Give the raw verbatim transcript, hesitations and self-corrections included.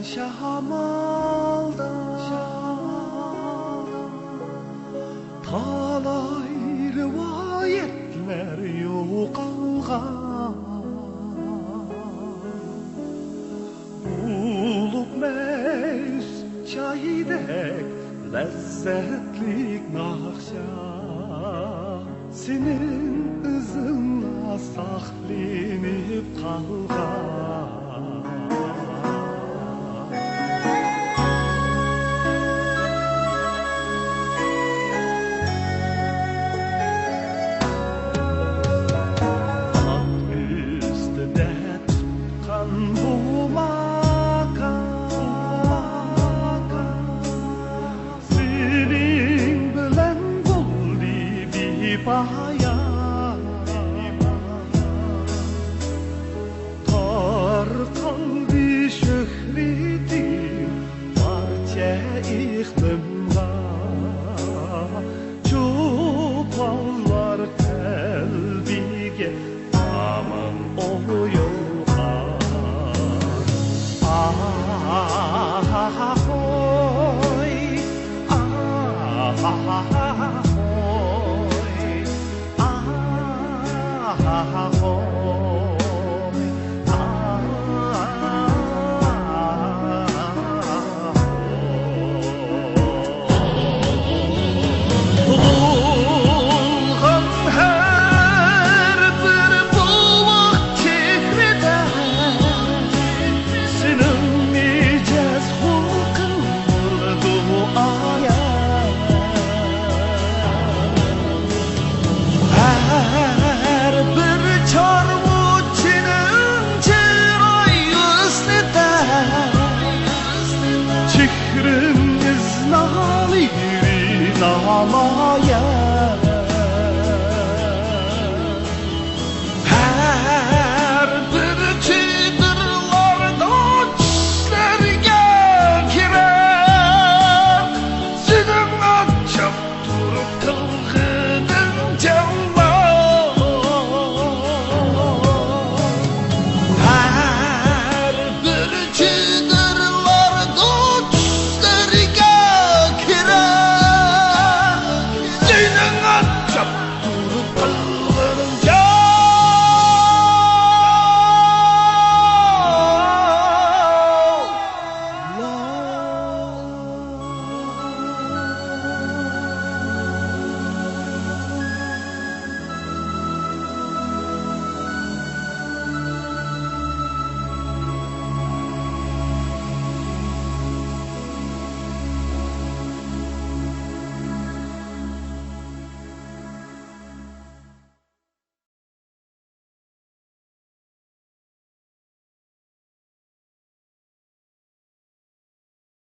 شامالدا تالاي رىۋايەتلەر يوقالغان. بولۇپ مەست چايدەك لەززەتلىك ناخشا، سېنىڭ ئىزىڭلا ساقلىنىپ قالغان. ئات ئۈستىدە تۇتقان بۇ ماقام، سېنىڭ بىلەن بولدى بىپايان. تارقالدى شۆھرىتىڭ پارچە ئىقلىمغا، چوپانلار قەلبىگە ئامان ئويۇلغان. ئاھاھاھاھوي، ئاھاھاھاھوي، ئاھاھاھوي، ئاھاھاھوي. تۇغۇلغان ھەر بىر بوۋاق چېھرىدە سېنىڭ مىجەز خۇلقىڭ بولىدۇ ئايان. ھەر بىر چارۋىچىنىڭ چىراي ھۆسنىدە چېھرىڭىز نالىرى نامايان.